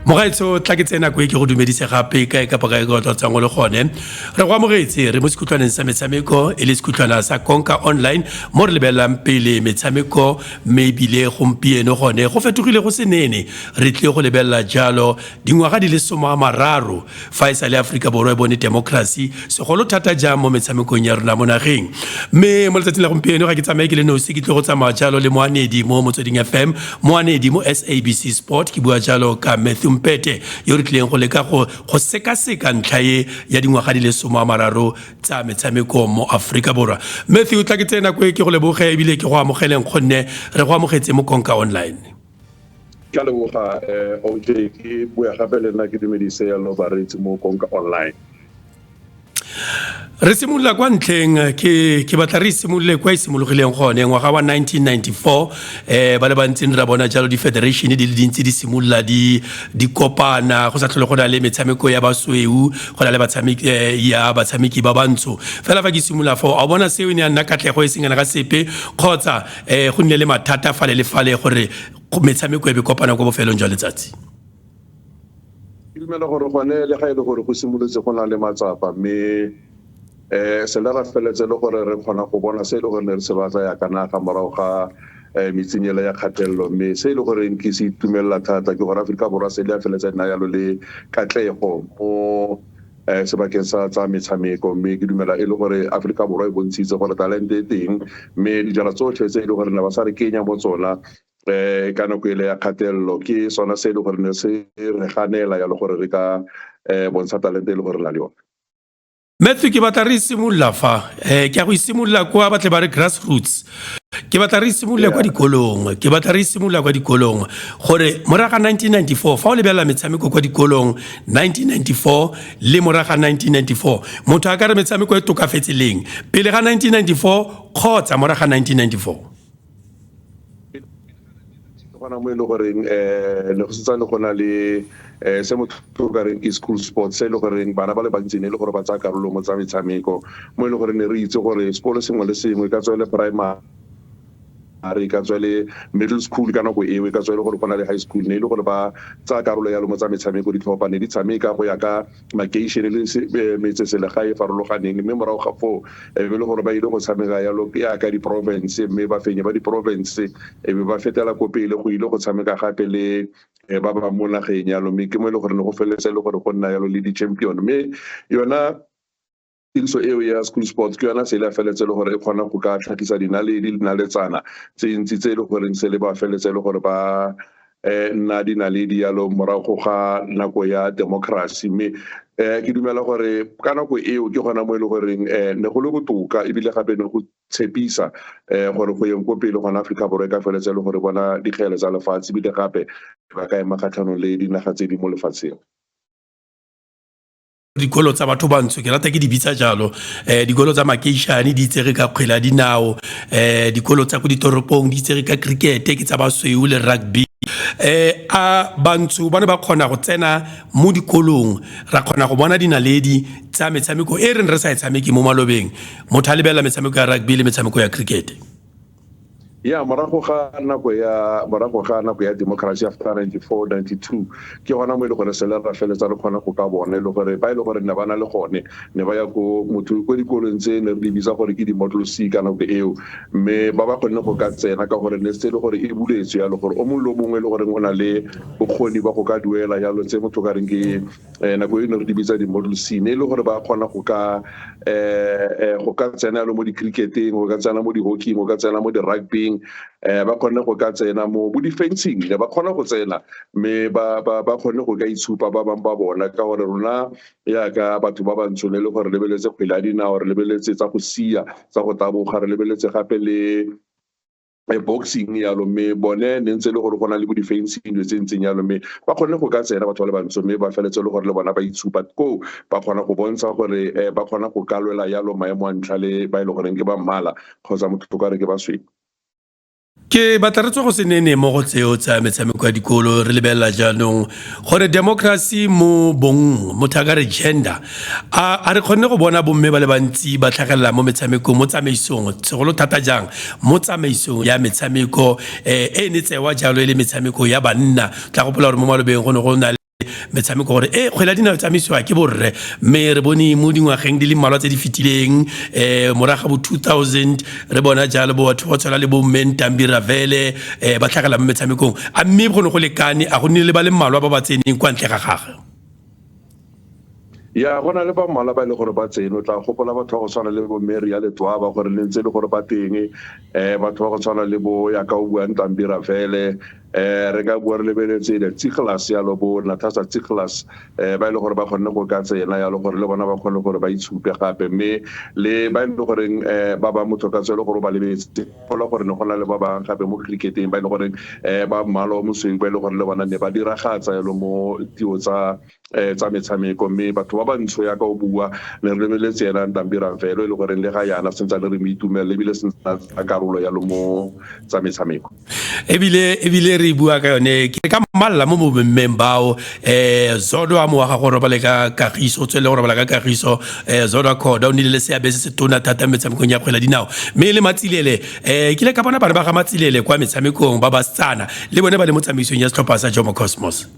Mogaetsho, tla ke tseye nako e ke go dumedise gape kae kapa kae ka tla tsang o le gone. Re go amogetse re mo sekhutlwaneng sa metshameko, e le sekhutlwana sa Konka Online, mo re lebelelang pele metshameko, mme ebile gompieno gone go fetogile go se nene. Re tlile go lebelela jalo dingwaga di le 30 fa e sa le Aforika Borwa e bone democracy, segolo thata jang mo metshamekong ya rona mo nageng. Mme mo letsatsing la gompieno ga ke tsamaye ke le nosi, ke tlile go tsamaya jalo le moanedi mo Motsweding FM, moanedi mo SABC Sport. Ke bua jalo ka Matthew Mpete, yo re tlileng go leka go sekaseka ntlha e ya dingwaga di le 30 tsa metshameko mo Aforika Borwa. Matthew, tla ke tseye nako e ke go leboge ebile ke go amogeleng, gonne re go amogetse mo Konka Online. Ke a leboga, OJ. Ke bua gape le nna, ke dumedise yalo bareetsi mo Konka Online. Re simolola kwa ntlheng. Ke batla re simolole kwa e simologileng gone, ngwaga wa 1994. Ba le bantsi re bona jalo di-federation di le dintsi di simolola di kopana, go sa tlhole go na le metshameko ya basweu, go na le batshameki ya batshameki ba bantsho fela. Fa ke simolola foo, a bona seo e ne ya nna katlego e seng kana ka sepe, kgotsa go nne le mathata fale le fale gore metshameko e be kopana kwa bofelong jwa letsatsi? Ke dumela gore gone, le ga e le gore go simolotse go na le matsapa, mme se le ra feletse le gore re kgona go bona se e le gore ne re se batla ya ka naga morago ga metsenyele ya kgatelelo. Mme se e le goreng ke se itumelela thata ke gore Aforika Borwa se le ya feletse nna yalo le katlego mo sebakeng sa tsa metshameko. Mme ke dumela e le gore Aforika Borwa e bontshitse gore talente e teng, mme dijara tsotlhe tse e le gore ne ba sa re kenya mo tsona ka nako ele ya kgatelelo, ke sona se e le gore ne se re ganela yalo gore re ka bontsha talente e le gore re na le yone. Matthew, ke batla re simolola fa, ke a go isimolola kwa batle ba re grassroots. Ke batla re simolole kwa dikolong. Ke batla re simolola kwa dikolong, gore moraga 1994, fa o lebelela metshameko kwa dikolong 1994 le moraga 1994, motho a ka re metshameko e tokafetse leng, pele ga 1994 kgotsa moraga 1994? Gona mo e le goreng ne go setsane go na le se motho o ka reng ke school sports, se e le goreng bana ba le bantsi ne e le gore ba tsaya karolo mo tsa metshameko, mo e le gore ne re itse gore sekolo sengwe le sengwe, ka tswa e le primary, ka tswa e le middle school ka nako eo, e ka tswa e le gore go na le high school, ne e le gore ba tsaya karolo yalo mo tsa metshameko. Ditlhopha ne di tshameka go ya ka makeišene le metseselegae e farologaneng, mme morago ga foo e be le gore ba ile go tshameka yalo yaka di-province, mme ba fenye ba di-province e be ba fetela ko pele go ile go tshameka gape le ba ba mo nageng yalo. Mme ke mo e le gore ne go feleletse e le gore go nna yalo le di-champion. Mme yona tiriso eo ya school sports ke yona se ile feletse le gore e kgona go ka tlhagisa dinaledi le dinaletsana tse ntsi tse e le goreng se le ba feletse le gore ba nna dinaledi yalo morago ga nako ya democracy. Mme ke dumela gore ka nako eo ke gona mo e le goreng ne go le botoka, ebile gape ne go tshepisa gore go yeng ko pele gona Aforika Borwa e ka feletse le gore bona dikgele tsa lefatshe, ebile gape ba ka ema kgatlhanong le dinaga tse di mo lefatsheng. Dikolo tsa batho bantsho, ke rata ke di bitsa jalo, dikolo tsa makeišane di itsege ka kgwele ya dinao, dikolo tsa ko ditoropong di itsege ka cricket, ke tsa basweu, le rugby. A bantsho ba ne ba kgona go tsena mo dikolong, ra kgona go bona dinaledi tsa metshameko e reng re sa e tshameke mo malobeng, motho a lebelela metshameko ya rugby le metshameko ya cricket? Ya, morago ga nako ya democracy, after 94, 92, ke gona mo e le gore se le ra feletsa re kgona go ka bona e le gore ba e le gore ne ba na le gone ne ba ya ko motho ko dikolong tse ne re di bitsa gore ke di-model C ka nako eo. Mme ba ba kgonne go ka tsena ka gore ne se le gore e buletswe yalo, gore o mongwe le o mongwe e le goreng o na le bokgoni ba go ka duela yalo tse motho ka reng ke nako e ne re di bitsa di-model C, ne e le gore ba kgona go ka tsena yalo mo di-cricketeng, go ka tsena mo di-hockeyng, go ka tsena mo di-rugbyng, ba kgonne go ka tsena mo bo di-fencing, ne ba kgona go tsena, mme ba kgonne go ka itshupa ba bangwe ba bona. Ka gore rona yaka batho ba bantsho ne le gore lebeletse kgwele ya dinao, re lebeletse tsa go sia, tsa go taboga, re lebeletse gape le boxing yalo, mme bone ne ntse e le gore go na le bo di-fencing, dilo tse ntseng yalo. Mme ba kgonne go ka tsena batho ba le bantsho, mme ba feletse le gore le bona ba itshupa koo, ba kgona go bontsha gore ba kgona go ka lwela yalo maemo a ntlha le ba e le goreng ke ba mmala kgotsa motho ka re ke basweu. Ke batla re tswe go se nene mo go tseo tsa metshameko ya dikolo, re lebelela jaanong gore democracy mo bong, motho a ka re gender, a re kgonne go bona bomme ba le bantsi ba tlhagelela mo metshamekong, mo tsamaisong, segolo thata jang mo tsamaisong ya metshameko e ne tsewa jalo e le metshameko ya banna? Tla gopola gore mo malobeng go ne go na le metshameko gore e kgwele ya dinao e tsamaisiwa ke borre mme re bone mo dingwageng di le mmalwa tse di fetileng um morago ga bo 2000 re bona jalo bo batho ba tshwana le bo mme Ntambi Ravele um ba tlhagela mo metshamekong a mme go ne go lekane a go nnile le ba le mmalwa ba ba tseneng kwa ntle ga gagwe. Ya, go na le ba mmalwa ba e le gore ba tsene. O tla gopola batho ba go tshwana le bo Mary ya Letwaba gore le ntse e le gore ba teng. Batho ba go tshwana le bo ya ka o buang Ntambi Ravele. Re ka bua re lebeletse the Tsiglas yalo bo Natasha Tsiglas ba e le gore ba kgonne go ka tsena yalo gore le bona ba kgone gore ba itshupe gape. Mme le ba e le goreng ba ba motho ka tswa e le gore o ba lebetse gopola gore ne go na le ba bangwe gape mo cricketeng ba e le goreng ba mmala o mosweu ba e le gore le bona ne ba diragatsa yalo mo tio tsa tsa metshameko. Mme batho ba bantsho yaka o bua ne re lebeletse ena Ntambi Ramvelo e le goreng le ga yana sentse le re mo itumelele ebile sentse a karolo yalo mo tsa metshameko. Ebile re bua ka yone ke ka mmalla mo bommeng bao Zodwa mo wa gago robale ka kagiso o tswelele go robala ka kagiso. Zodwa Khoda o nnile le seabe se se tona thata mo metshamekong ya kgwele dinao mme le Matsilele ke ile ka bona bana ba ga Matsilele kwa metshamekong ba basetsana le bone ba le mo tsamaisong ya setlhopha sa Jomo Cosmos.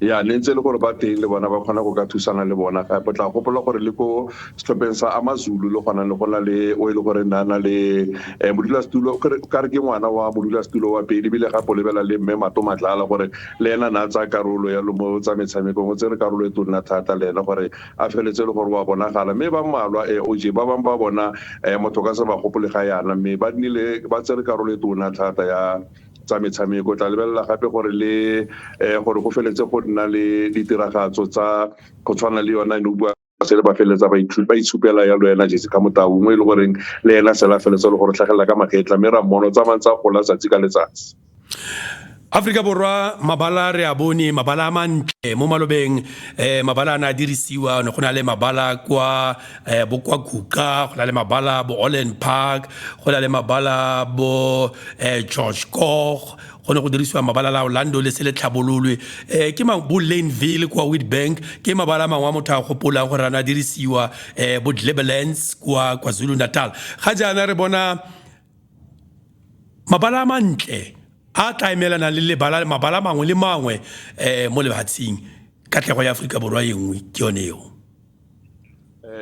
Ya, ne ntse e le gore ba teng le bona ba kgona go ka thusana le bona gape. O tla gopola gore le ko setlhopheng sa Amazulu le gona ne go na le o e le gore na na le modulasetulo ka re ke ngwana wa modulasetulo wa pele ebile gape o lebela le mme Mato Matlala gore le ena na tsaya karolo yalo mo tsa metshamekong o tsere karolo e tonna thata le ena gore a feletse le gore wa bonagala. Mme ba mmalwa OJ ba bangwe ba bona motho ka se ba gopole ga yana mme ba nnile ba tsere karolo e tona thata ya tsa metshameko. Tla lebelela gape gore le gore go feletse go nna le ditiragatso tsa go tshwana le yona ne o bua se le ba feleletsa ba itshupela yalo ena Jessica Motau mo e le goreng le ena sela feletse le gore tlhagelela ka magetla mme ra mmono tsamayng tsa gola tsatsi ka letsatsi. Afrika Borwa mabala re a bone mabala a mantle mo malobeng mabala a ne a dirisiwa ne go na le mabala kwa bo kwa Guqa go na le mabala bo Holland Park go na le mabala bo George Koch go ne go dirisiwa mabala la Orlando le se le tlhabololwe ke mang bo Laneville kwa Witbank ke mabala a mangwe a motho a gopolang gore a ne a dirisiwa bo Glebelands kwa KwaZulu Natal. Ga jaana re bona mabala a mantle a tla emelanang le lebala mabala mangwe le mangwe mo lefatsheng. Katlego ya Aforika Borwa e nngwe ke yone eo.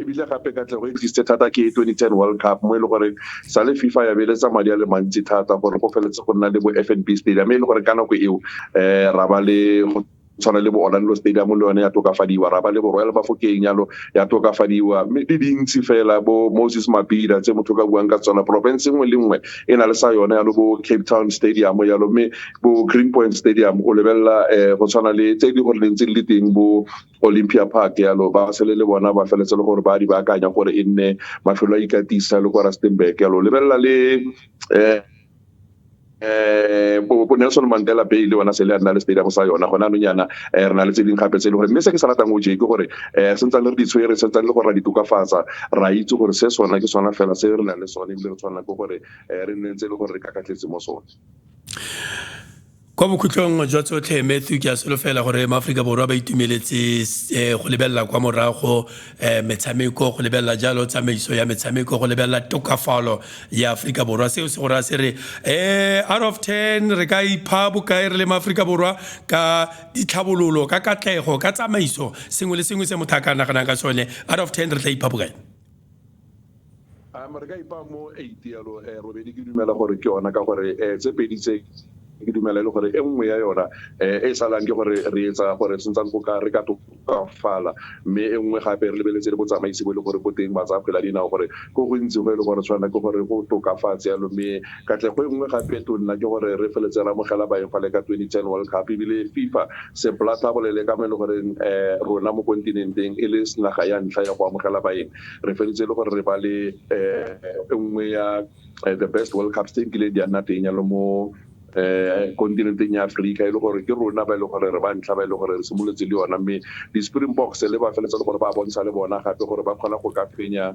Ebile gape katlego e tlisitse thata ke 2010 World Cup mo e le gore sa le FIFA ya beeletsa madi a le mantsi thata gore go feletse go nna le bo FNB Stadium e le gore ka nako eo ra ba le go tshwana le bo Orlando Stadium le yone ya tokafadiwa, ra ba le bo Royal Bafokeng yalo ya tokafadiwa, mme di dintsi fela bo Moses Mabhida tse motho ka buang ka tsona. Province nngwe le nngwe e na le sa yone yalo bo Cape Town Stadium yalo mme bo Green Point Stadium o lebelela go tshwana le tse di gore le ntse le teng bo Olympia Park yalo ba sele le bona ba feletse le gore ba di baakanya gore e nne mafelo a ikatisa le kwa Rustenburg yalo lebelela le bo Nelson Mandela Bay le yona sele a nna le stadium sa yona gona anong yana re na le tse dingwe gape tse e le gore mme se ke se ratang OJ ke gore sentsane re di tshwere sentsane le gore ra di tokafatsa ra itse gore se sona ke sona fela se re nang le sone ebile re tshwanela ke gore re nne ntse e le gore re kakatletse mo sone. Kwa bokhutlong jwa tsotlhe Matthew ke a solofela gore maAforika Borwa ba itumeletse go lebelela kwa morago metshameko go lebelela jalo tsamaiso ya metshameko go lebelela tokafalo ya Aforika Borwa. Seo se go raya se re out of 10 re ka ipha bokae re le maAforika Borwa ka ditlhabololo ka katlego ka tsamaiso sengwe le sengwe se motho a ka naganang ka sone out of 10 re tla ipha bokae? Re ka ipa mo 8 yalo robedi ke dumela gore ke yona ka gore tse pedi tse ke dumela e le gore e nngwe ya yona e salang ke gore re etsa gore sentsane go ka re ka tokafala mme e nngwe gape re lebeletse le botsamaisi bo e le gore bo teng ba tsaya kgwele ya dinao gore ko gontsi go e le gore tshwana ke gore go tokafatse yalo mme katlego e nngwe gape e tonna ke gore re feletse re amogela baeng fale ka 2010 World Cup ebile FIFA se plata bolele ka mo e le goreng rona mo kontinenteng e le naga ya ntlha ya go amogela baeng re feletse le gore re ba le e nngwe ya the best World Cups tse nkileng di a nna teng yalo mo kontinenteng ya Afrika e le gore ke rona ba e le gore re ba ntlha ba e le gore re simolotse le yona mme di-Springboks le ba feletse le gore ba bontsha le bona gape gore ba kgona go ka fenya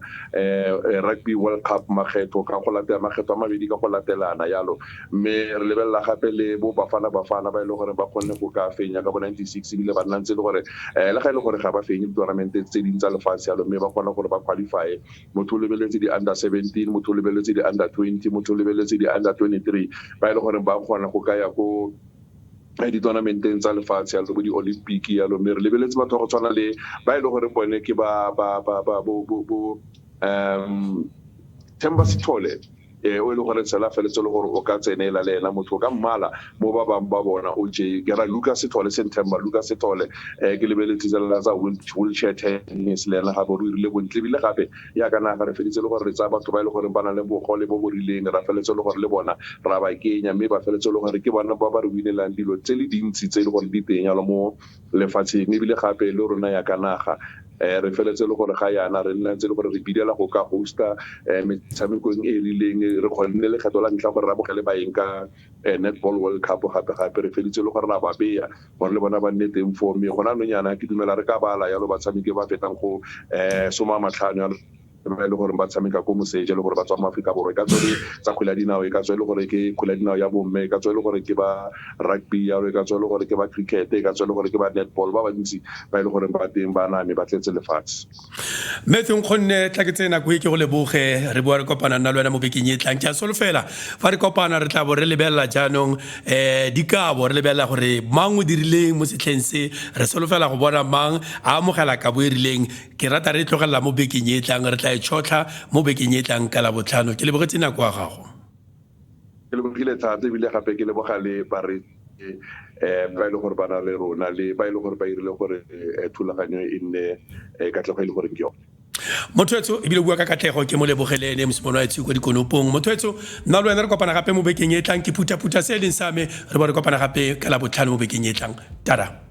Rugby World Cup makgetho ka go latela makgetho a mabedi ka go latelana yalo mme re lebelela gape le bo Bafana Bafana ba e le gore ba kgonne go ka fenya ka bo 96 ebile ba nna ntse e le gore le ga e le gore ga ba fenye ditournamente tse dingwe tsa lefatshe yalo mme ba kgona gore ba qualify. Motho o lebeletse di-under 17, motho o lebeletse di-under 20, motho o lebeletse di-under 23 ba e le gore ba kgona go ka ya ko Ditournamenteng tsa lefatshe yalo, bo di-Olympic yalo, mme re lebeletse batho ba go tshwana le ba e le gore bone ke ba ba ba ba bo bo bo Themba Sithole, o e le gore tsela feletse le gore o ka tsenela le ena motho o ka mmala mo ba bangwe ba bona o je ke ra Lucas Sithole, seng Themba, Lucas Sithole. Ke lebeletse tsela tsa wheelchair tennis, le ena gape o dirile bontle. Ebile gape ya ka naga re feditse le gore re tsaya batho ba e le gore ba na le bogole bo bo rileng, ra feletse le gore le bona ra ba kenya, mme ba feletse le gore ke bona ba ba re winelang dilo tse le dintsi tse e le gore di teng yalo mo lefatsheng. Ebile gape le rona ya ka naga, re feletse le gore ga yana re nna ntse le gore re bidela go ka hosta metshamekong e rileng. Re kgonne lekgetho la ntlha gore re amogele baeng ka Netball World Cup. Gape-gape re feditse le gore ra ba beya gore le bona ba nne teng foo, mme gona anong yana ke dumela re ka bala yalo batshameki ba fetang go 50 yalo ba e le gore ba tshameka ko moseja, le gore ba tswa mo Aforika Borwa. E ka tswa le tsa kgwele ya dinao, e ka tswa e le gore ke kgwele ya dinao ya bomme, e ka tswa e le gore ke ba rugby yalo, e ka tswa e le gore ke ba cricket, e ka tswa e le gore ke ba netball, ba bantsi ba e le gore ba teng, ba name ba tletse lefatshe. Matthew Nkgonne, tla ke tseye nako e ke go leboge. Re boa re kopana nna le wena mo bekeng e tlang. Ke a solofela fa re kopana re tla bo re lebelela jaanong dikabo, re lebelela gore mang o dirileng mo setlheng se, re solofela go bona mang a amogela kabo e rileng. Ke rata re tlogelela mo bekeng e tlang, re tla e tšhotlha mo bekeng e tlang ka Labotlhano. Ke lebogetse nako ya gago. Ke lebogile thata, ebile gape ke leboga le bareetsi ba e le gore ba na le rona, le ba e le gore ba irile gore thulaganyo e nne katlego e le goreng ke yone. Motho etso ebile bua ka katlego, ke mo lebogele ene mosimane wa etsho kwa dikonopong. Motho etso, nna le wena re kopana gape mo bekeng e tlang. Ke phutha-phutha se e leng sa me, re bo re kopana gape ka Labotlhano mo bekeng e tlang. Tada.